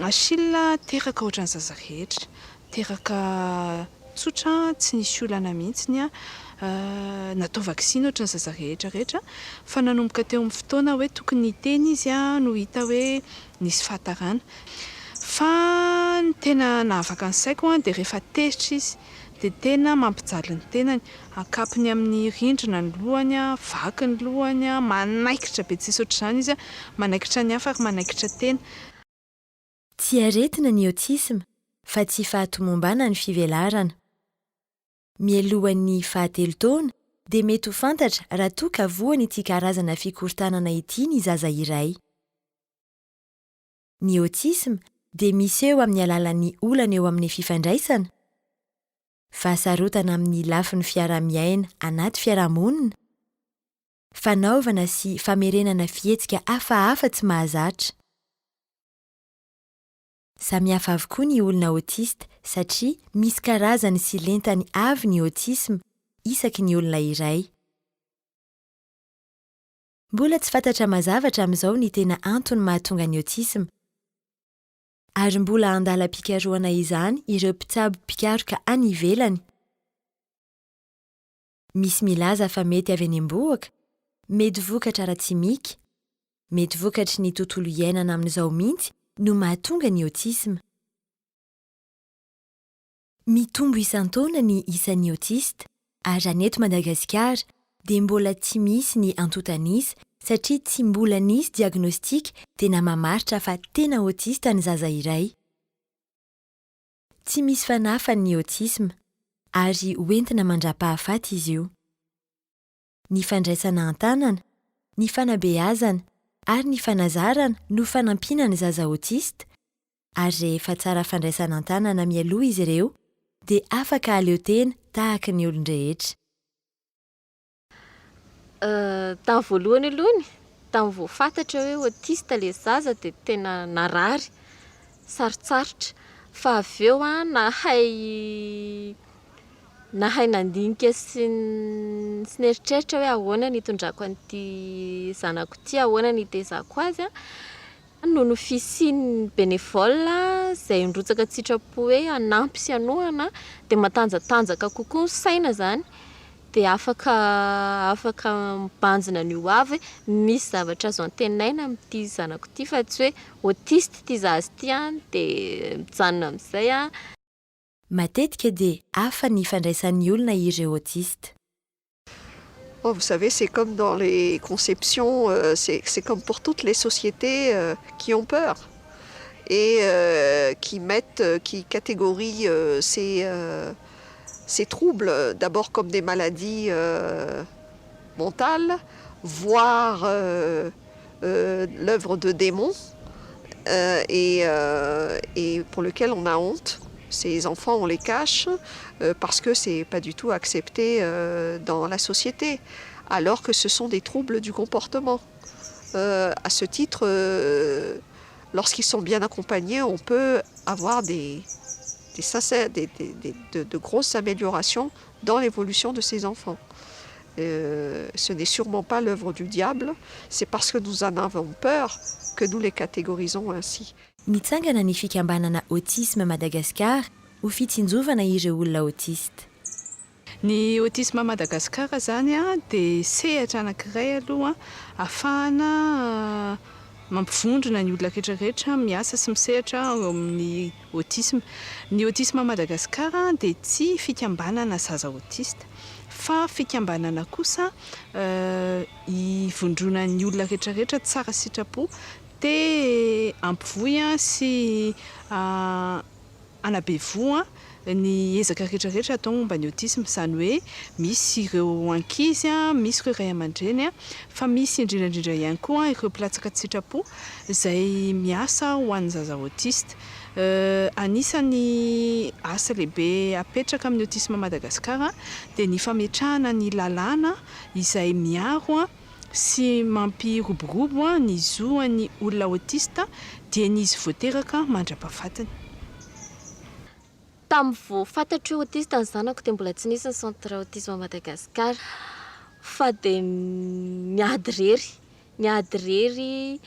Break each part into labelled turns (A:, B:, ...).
A: Achille teraka ohatran'ny zaza rehetra, teraka tsotra, tsy nisy olana mihitsy, natao vaksiny ohatran'ny zaza rehetra rehetra, fa nanomboka teo amin'ny fotoana hoe tokony hiteny izy no hita hoe nisy fahatarana. Fa ny tena nahavaka ny saiko dia rehefa tezitra izy dia tena mampijaly ny tenany, akapony amin'ny rindrina ny lohany, vaky ny lohany, manaikitra be tsisy ohatr'izany izy, manaikitra ny hafa ary manaikitra tena.
B: Tsy aretina ny autisme fa tsy fahatomombanan'ny fivelarana. Mialohan'ny fahatelo taona dia mety ho fantatra raha toa ka voan'ity karazana fikorontanana ity ny zaza iray. Ny autisme dia miseho amin'ny alalan'ny olana eo amin'ny fifandraisana, fahasarotana amin'ny lafiny fiaraha-miaina anaty fiarahamonina, fanaovana sy famerenana fihetsika hafahafa tsy mahazatra. Samihafa avokoa ny olona autiste satria misy karazany sy lentany avy ny autisme isaky ny olona iray. Mbola tsy fantatra mazava hatramin'izao ny tena antony mahatonga ny autisme. Ary mbola andalam-pikarohana izany ireo mpitsabo mpikaroka any ivelany. Misy milaza fa mety avy any am-bohoka, mety vokatra ara-tsimika, mety vokatry ny tontolo iainana amin'izao mihitsy no mahatonga ny autisme. Mitombo isan-taona ny isan'ny autiste ary raha ny eto Madagasikara dia mbola tsy misy ny antontan'isa satria tsy mbola nisy diagnostic tena mamaritra fa tena autiste ny zaza iray. Tsy misy fanafany ny autisme ary hoentina mandrapahafaty izy io. Ny fandraisana an-tanana, ny fanabeazana ary ny fanazarana no fanampiana ny zaza autiste ary rehefa tsara fandraisana an-tanana mialoha izy ireo dia afaka hahaleo tena tahaka ny olon-drehetra.
C: Tamin'ny voalohany alohany, tamin'ny vao fantatra hoe autiste ilay zaza dia tena narary, sarotsarotra. Fa avy eo aho nahay nahay nandinika sy sy nieritreritra hoe ahoana ny hitondrako an'ity zanako ity, ahoana ny hitezako azy an. Noho ny fisian'ny bénévole izay nirotsaka an-tsitrapo hoe hanampy sy hanohana dia matanjatanjaka kokoa ny saina izany dia afaka afaka mibanjina ny ho avy hoe misy zavatra azo antenaina amin'ity zanako ity fa tsy hoe autiste ity zaza ity an dia mijanona amin'izay an.
B: Matetika dia hafa ny fandraisan'ny olona ireo autiste.
D: Oh, vous savez, c'est comme dans les conceptions, euh, c'est comme pour toutes les sociétés euh, qui ont peur et euh, qui mettent, qui catégorisent euh, ces, euh, ces troubles d'abord comme des maladies euh, mentales, voire euh, euh, l'œuvre de démons euh, et, euh, et pour lequel on a honte. Ces enfants, on les cache euh, parce que c'est pas du tout accepté euh, dans la société, alors que ce sont des troubles du comportement. Euh, à ce titre, euh, lorsqu'ils sont bien accompagnés, on peut avoir des, des, sincères, des, des, des, de, de grosses améliorations dans l'évolution de ces enfants. Euh, ce n'est sûrement pas l'œuvre du diable, c'est parce que nous en avons peur que nous les catégorisons ainsi.
B: Nitsangana ny fikambanana Autisme Madagascar ho fitsinjovana ireo olona autiste.
A: Ny Autisme Madagascar zany a dia sehatra anankiray aloha ahafahana mampivondrona ny olona rehetrarehetra miasa sy misehatra eo amin'ny autisme. Ny Autisme Madagascar dia tsy fikambanana zaza autiste fa fikambanana kosa ivondronan'ny olona rehetrarehetra tsara sitrapo te hampivoy sy hanabe voa ny ezaka rehetrarehetra atao momba ny autisme. Izany hoe misy ireo ankizy, misy ireo ray aman-dreny, fa misy indrindraindrindra ihany koa ireo mpilatsaka an-tsitrapo izay miasa ho an'ny zaza autiste. Anisan'ny asa lehibe apetraka amin'ny Autisme Madagascar dia ny fametrahana ny lalàna izay miaro sy mampiroborobo ny zon'ny olona autiste dieny izy vao teraka mandra-pahafatiny.
C: Tamin'ny vao fantatro hoe autiste ny zanako dia mbola tsy nisy ny centre autisme Madagascar fa dia niady irery, niady irery.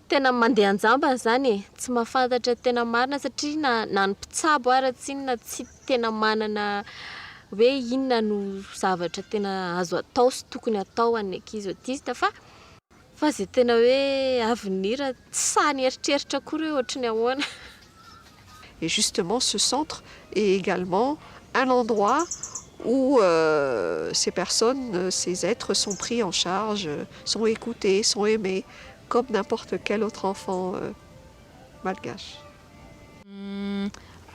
C: Tena mandeha an-jambany izany e, tsy mahafantatra tena marina satria na na ny mpitsabo ara tsinona tsy tena manana hoe inona no zavatra tena azo atao sy tokony atao ho an'ny ankizy autiste fa fa izay tena hoe avenir tsy sahy nieritreritra akory hoe ohatry ny ahoana.
D: Et justement ce centre est également un endroit où ces personnes, ces êtres sont pris en charge, sont écoutés, sont aimés comme n'importe quel autre enfant malgache.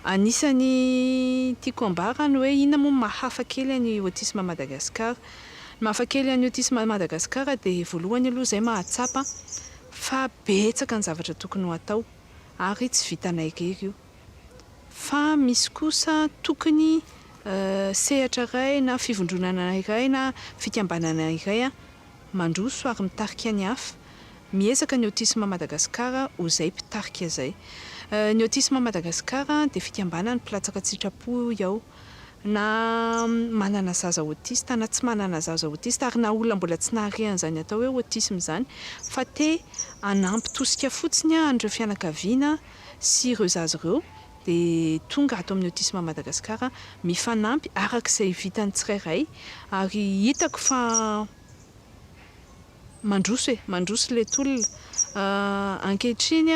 A: Anisan'ny tiako ambara ny hoe inona moa maha hafa kely an'i Autisme Madagascar. Ny maha hafa kely an'i Autisme Madagascar dia voalohany aloha izay mahatsapa fa betsaka ny zavatra tokony ho atao ary tsy vitanay irery io fa misy kosa tokony sehatra iray na fivondronana iray na fikambanana iray mandroso ary mitarika ny hafa. Miezaka ny Autisme Madagascar ho izay mpitarika izay. Ny Autisme Madagascar dia fikambanan'ny mpilatsaka an-tsitrapo ao. Na manana zaza autiste na tsy manana zaza autiste ary na olona mbola tsy nahare an'izany atao hoe autisme izany fa te hanampy tosika fotsiny an'ireo fianakaviana sy ireo zaza ireo dia tonga ato amin'ny Autisme Madagascar mifanampy araka izay vitan'ny tsirairay ary hitako fa mandroso e, mandroso ilay tolona. Ankehitriny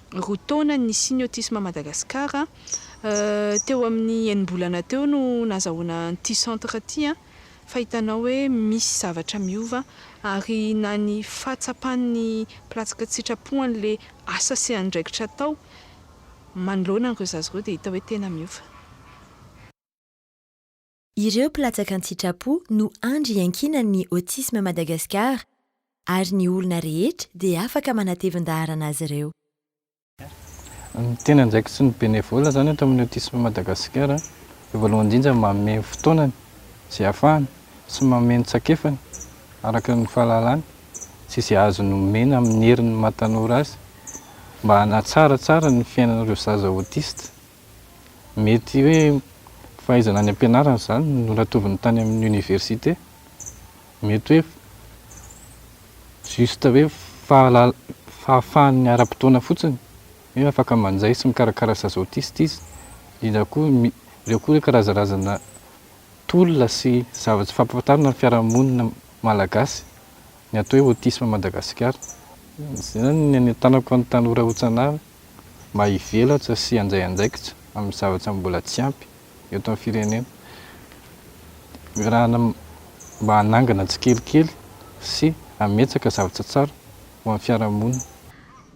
A: 2 taona ny nisian'ny Autisme Madagascar, teo amin'ny enim-bolana teo no nazahoana an'ity centre ity fa hitanao hoe misy zavatra miova ary na ny fahatsapan'ny mpilatsaka an-tsitrapo an'ilay asa sy andraikitra atao manoloana an'ireo zaza ireo dia hita hoe tena miova.
B: Ireo mpilatsaka an-tsitrapo no andry iankinan'ny Autisme Madagascar ary ny olona rehetra dia afaka manatevin-daharana azy ireo.
E: Ny tena andraikitry ny bénévole izany eto amin'ny Autisme Madagascar dia voalohany indrindra manome ny fotoanany izay ahafahany sy manome ny tsakefany araka ny fahalalany sy izay azony omena amin'ny heriny maha tanora azy mba hanatsaratsara ny fiainan'ireo zaza autiste. Mety hoe fahaizana any am-pianarana izany no noratoviny tany amin'ny université, mety hoe juste hoe fahalala- fahafahany ara-potoana fotsiny hoe afaka mandray sy mikarakara zaza autiste izy, indrindra koa ireo koa karazana tolona sy zavatra fampahafantarana ny fiarahamonina malagasy ny atao hoe autisme Madagasikara. Izay izany ny anentanako ny tanora hotsanary mba hivelatra sy handray andraikitra amin'ny zavatra mbola tsy ampy eto amin'ny firenena. Mirahana mba hanangana tsikelikely sy hametsaka zavatra tsara ho an'ny fiarahamonina.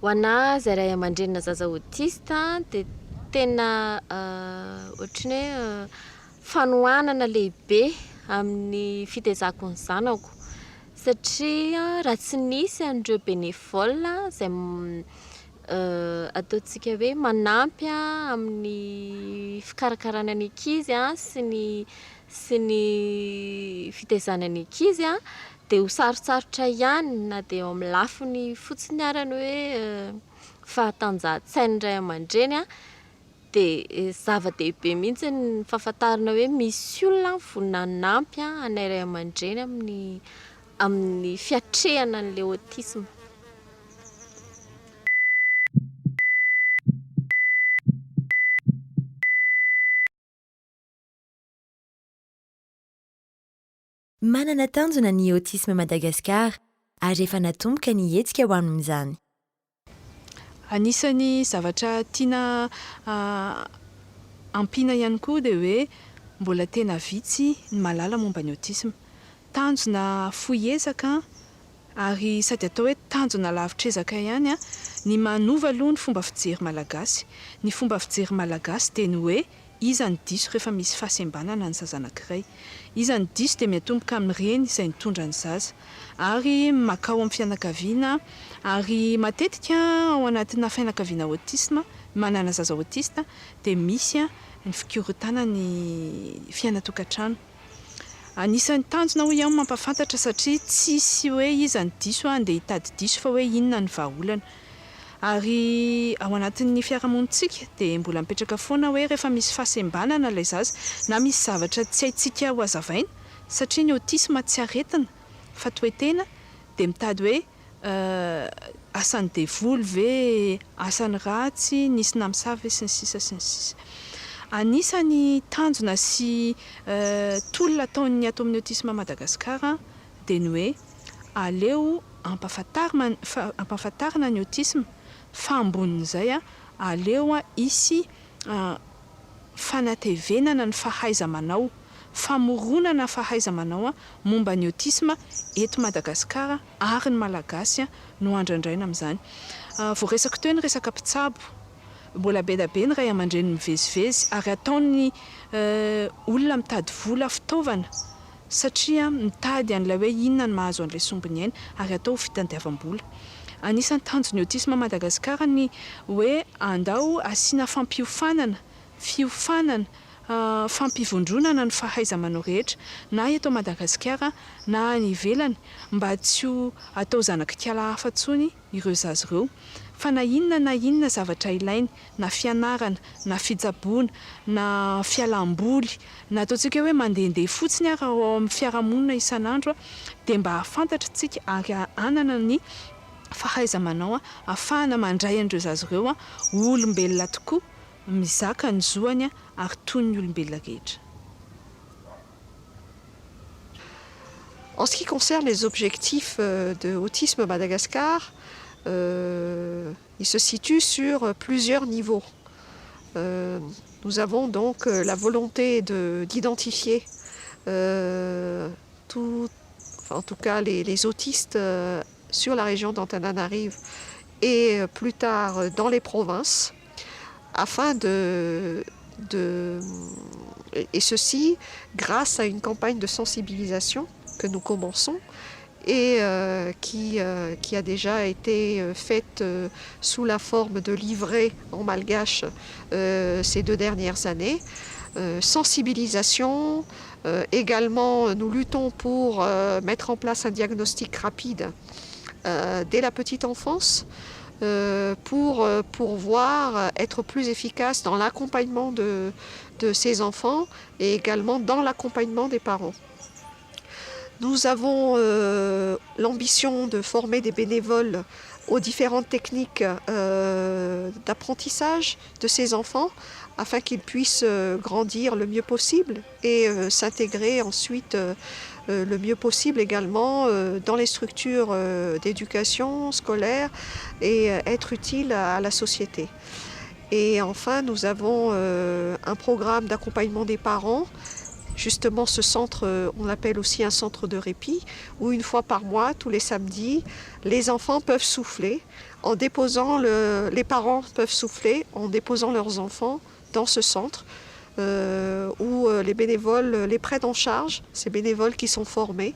C: Ho anà izay ray aman-drenina zaza autiste dia tena ohatran'ny hoe fanohanana lehibe amin'ny fitaizako ny zanako satria raha tsy nisy an'ireo bénévole izay ataontsika hoe manampy amin'ny fikarakarana ny ankizy sy ny sy ny fitaizana ny ankizy dia ho sarotsarotra ihany na dia eo amin'ny lafiny fotsiny ara ny hoe fahatanjahan-tsain'ny ray aman-dreny dia zava-dehibe mihitsy ny fahafantarana hoe misy olona vonona hanampy anay ray aman-dreny amin'ny amin'ny fiatrehana an'ilay autisme.
B: Manana tanjona ny Autisme Madagascar ary efa natomboka ny hetsika ho amin'izany.
A: Anisan'ny zavatra tiana ampiana ihany koa dia hoe mbola tena vitsy ny mahalala momba ny autisme. Tanjona fohy ezaka ary sady atao hoe tanjona lavitr'ezaka ihany ny manova aloha ny fomba fijery malagasy. Ny fomba fijery malagasy dia ny hoe Iza no diso rehefa misy fahasembanana ny zaza anankiray? Iza no diso dia miatomboka amin'ny reny izay nitondra ny zaza. Ary makao amin'ny fianakaviana ary matetika ao anatina fianakaviana autisme, manana zaza autiste dia misy ny fikorontana ny fiainan-tokantrano. Anisan'ny tanjona hoy aho ny mampahafantatra satria tsisy hoe iza no diso andeha hitady diso fa hoe inona ny vahaolana. Ary ao anatin'ny fiarahamonintsika dia mbola mipetraka foana hoe rehefa misy fahasembanana ilay zaza na misy zavatra tsy haintsika ho hazavaina satria ny autisme tsy aretina fa toe-tena dia mitady hoe asan'ny devoly ve, asan'ny ratsy, nisy namosavy ve sy ny sisa sy ny sisa. Anisan'ny tanjona sy tolona ataon'ny ato amin'ny Autisme Madagascar dia ny hoe aleo ampahafantarina ny autisme fa ambonin'izay aleo hisy fanatevenana ny fahaiza-manao, famoronana fahaiza-manao momba ny autisme eto Madagasikara ary ny Malagasy no andrandraina amin'izany. Voaresako teo ny resaka mpitsabo, mbola be dia be ny ray aman-dreny mivezivezy ary ataon'ny olona mitady vola fitaovana satria mitady an'ilay hoe inona no mahazo an'ilay sombin'ny aina ary atao ho fitadiavam-bola. Anisan'ny tanjon'ny Autisme Madagascar ny hoe andao asiana fampiofanana, fiofanana, fampivondronana ny fahaiza-manao rehetra na eto Madagasikara na any ivelany mba tsy ho atao zanak'ikala hafa intsony ireo zaza ireo fa na inona na inona zavatra ilainy na fianarana na fitsaboana na fialam-boly na ataontsika hoe mandehandeha fotsiny ary ao amin'ny fiarahamonina isan'andro dia mba hahafantatra isika ary hanana ny fahaiza-manao ahafahana mandray an'ireo zaza ireo ho olombelona tokoa mizaka ny zoany ary toy ny olombelona rehetra.
D: En ce qui concerne les objectifs de Autisme Madagascar, ils se situent sur plusieurs niveaux. Nous avons donc la volonté d'identifier tout, enfin, en tout cas les, les autistes sur la région d'Antananarivo et plus tard dans les provinces, afin de, de et ceci grâce à une campagne de sensibilisation que nous commençons et qui a déjà été faite sous la forme de livrets en malgache ces 2 dernières années. Sensibilisation, également nous luttons pour mettre en place un diagnostic rapide dès la petite enfance pour pouvoir être plus efficace dans l'accompagnement de ces enfants et également dans l'accompagnement des parents. Nous avons l'ambition de former des bénévoles aux différentes techniques d'apprentissage de ces enfants afin qu'ils puissent grandir le mieux possible et s'intégrer ensuite le mieux possible également dans les structures d'éducation scolaire et être utiles à la société. Et enfin, nous avons un programme d'accompagnement des parents. Justement, ce centre, on l'appelle aussi un centre de répit, où une fois par mois, tous les samedis, les enfants peuvent souffler en déposant le, les parents peuvent souffler en déposant leurs enfants dans ce centre, où les bénévoles les prennent en charge, ces bénévoles qui sont formés.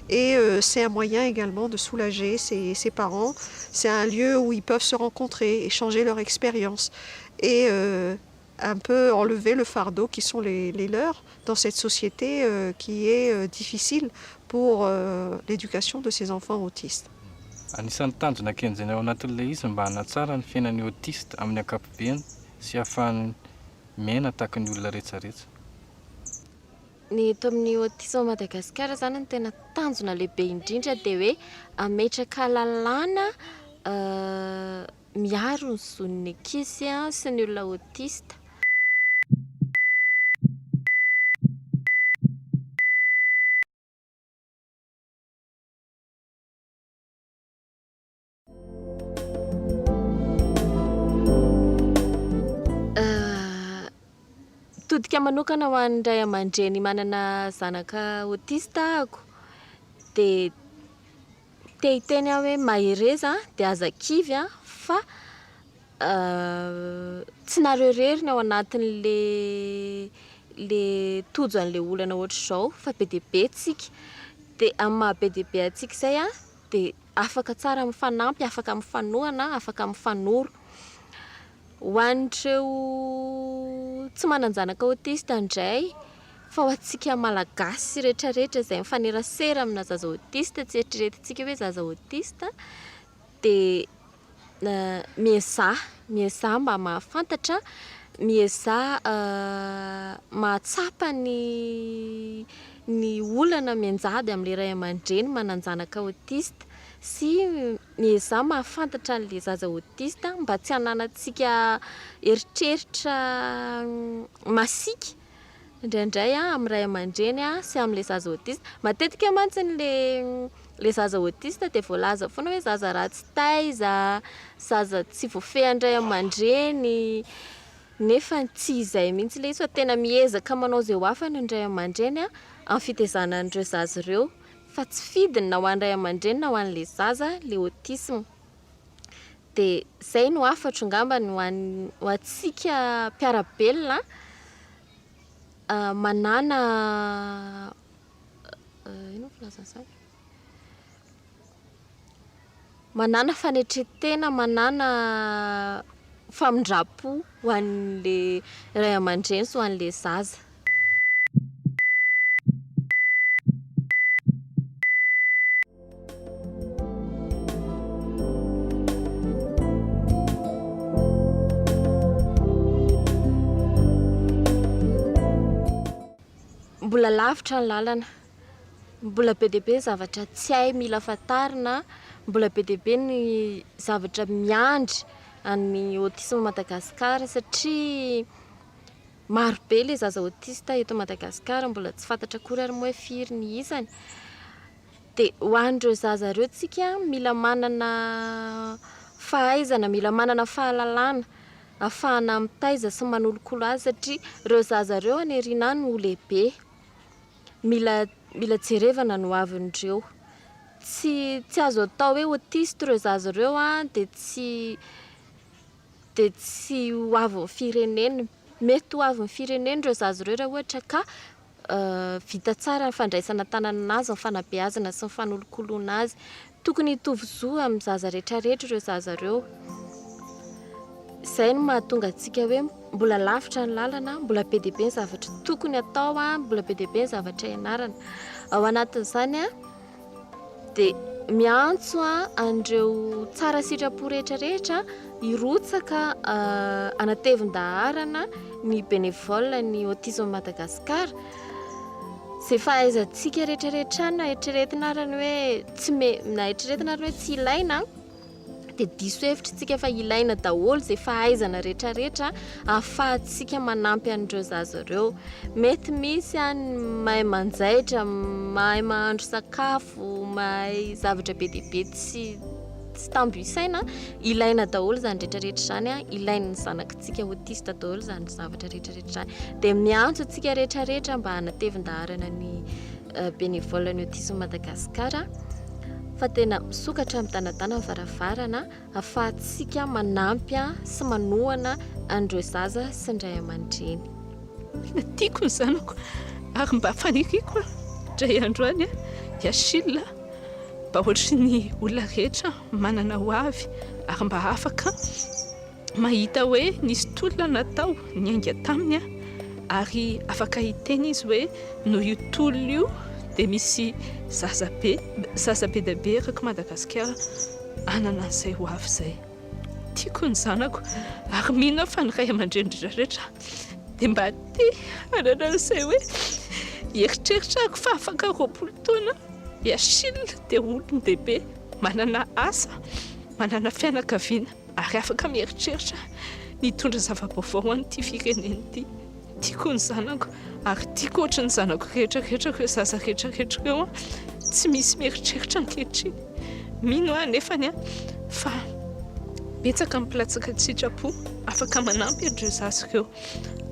D: Et c'est un moyen également de soulager ces parents. C'est un lieu où ils peuvent se rencontrer, échanger leur expérience et un peu enlever le fardeau qui sont les leurs dans cette société qui est difficile pour l'éducation de ces enfants autistes.
E: Anisan'ny tanjona kendrena ao anatin'ilay izy mba hanatsara ny fiainan'ny autiste amin'ny ankapobeny sy ahafahany miaina tahaka ny olona rehetrarehetra.
C: Ny eto amin'ny Autisme Madagasikara zany ny tena tanjona lehibe indrindra dia hoe ametraka lalàna miaro ny zon'ny ankizy sy ny olona autiste. Todika manokana ho an'ny ray aman-dreny manana zanaka autiste ahako dia te hiteny aho hoe mahereza dia aza kivy fa tsy nareo irery ny ao anatin'le le tojo an'le olana ohatr'izao fa be dia be tsika. Dia amin'ny maha be dia be antsika izay dia afaka tsara mifanampy, afaka mifanohana, afaka mifanoro. Ho an'ireo tsy manan-janaka autiste indray fa ho antsika malagasy rehetrarehetra izay mifanerasera amina zaza autiste, tsy eritreretintsika hoe zaza autiste dia miezaha, miezaha mba mahafantatra, miezaha mahatsapa ny ny olana mianjady amin'ilay ray aman-dreny manan-janaka autiste. sy miezaha mahafantatra an'ilay zaza autiste mba tsy hananantsika eritreritra masiaka indraindray amin'ny ray aman-dreny sy amin'ilay zaza autiste. Matetika mantsy ilay ilay zaza autiste dia voalaza foana hoe zaza ratsy taiza, zaza tsy voafehin'ny ray aman-dreny, nefa tsy izay mihitsy ilay izy fa tena miezaka manao izay ho afany ny ray aman-dreny amin'ny fitaizana an'ireo zaza ireo fa tsy fidiny na ho an'ny ray aman-dreny na ho an'ilay zaza ilay autisme. Dia izay no hafatro angambany ho an'ny ho antsika mpiara-belona manàna inona filazana izany? Manàna fanetren-tena, manàna famindram-po ho an'ilay ray aman-dreny sy ho an'ilay zaza. Mbola lavitra ny lalana, mbola be dia be ny zavatra tsy hay mila fantarina, mbola be dia be ny zavatra miandry an'ny autisme Madagascar satria maro be ilay zaza autiste eto Madagasikara, mbola tsy fantatra akory ary moa hoe firy ny isany. Dia ho an'ireo zaza ireo tsika mila manana fahaizana, mila manana fahalalana ahafahana mitaiza sy manolokolo azy satria ireo zaza ireo any aoriana any ho lehibe. Mila mila jerevana ny hoavin'ireo. Tsy tsy azo atao hoe autiste ireo zaza ireo an, dia tsy dia tsy ho avin'ny firenena. Mety ho avin'ny firenena ireo zaza ireo raha ohatra ka vita tsara ny fandraisana an-tanana azy, ny fanabeazana sy ny fanolokoloana azy. Tokony hitovy zo amin'ny zaza rehetrarehetra ireo zaza ireo. Izay no mahatonga antsika hoe mbola lavitra ny lalana, mbola be dia be ny zavatra tokony atao, mbola be dia be ny zavatra ianarana. Ao anatin'izany dia miantso an'ireo tsara sitrapo rehetrarehetra hirotsaka hanatevin-daharana ny bénévole ny Autisme Madagascar. Izay fahaizantsika rehetrarehetra any na eritreretina ary ny hoe tsy me- na eritreretina ary ny hoe tsy ilaina dia diso hevitra isika fa ilaina daholo izay fahaizana rehetrarehetra ahafahantsika manampy an'ireo zaza ireo. Mety misy any mahay manjaitra, mahay mahandro sakafo, mahay zavatra be dia be tsy tsy tambo isaina. Ilaina daholo izany rehetrarehetra izany, ilain'ny zanakitsika autiste daholo izany zavatra rehetrarehetra izany. Dia miantso antsika rehetrarehetra mba hanatevin-daharana ny bénévole ny Autisme Madagascar fa tena misokatra midanadana ny varavarana ahafahantsika manampy sy manohana an'ireo zaza sy ny ray aman-dreny.
A: Tena tiako ny zanako ary mba faniriako indray andro any i Achille mba ohatry ny olona rehetra manana ho avy ary mba afaka mahita hoe nisy tolona natao niainga taminy ary afaka hiteny izy hoe noho io tolona io dia misy zaza be, zaza be dia be erak'i Madagasikara hanana an'izay ho avy izay. Tiako ny zanako ary mino aho fa ny ray aman-dreny rehetra dia mba te hanana an'izay hoe hieritreritra aho fa afaka 20 taona i Achille dia olon-dehibe manana asa, manana fianakaviana. Ary afaka mieritreritra ny hitondra zava-baovao ho an'ity firenena ity. Tiako ny zanako ary tiako ohatry ny zanako rehetra rehetra ireo zaza rehetra rehetra ireo an, tsy misy mieritreritra ankehitriny. Mino aho anefany an fa betsaka ny mpilatsaka an-tsitrapo afaka manampy an'ireo zaza ireo,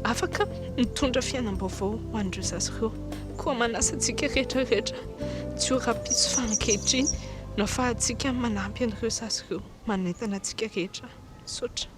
A: afaka mitondra fiainam-baovao ho an'ireo zaza ireo. Koa manasa antsika rehetra rehetra tsy ho rahampitso fa ankehitriny no afahantsika manampy an'ireo zaza ireo. Manentana antsika rehetra. Misaotra.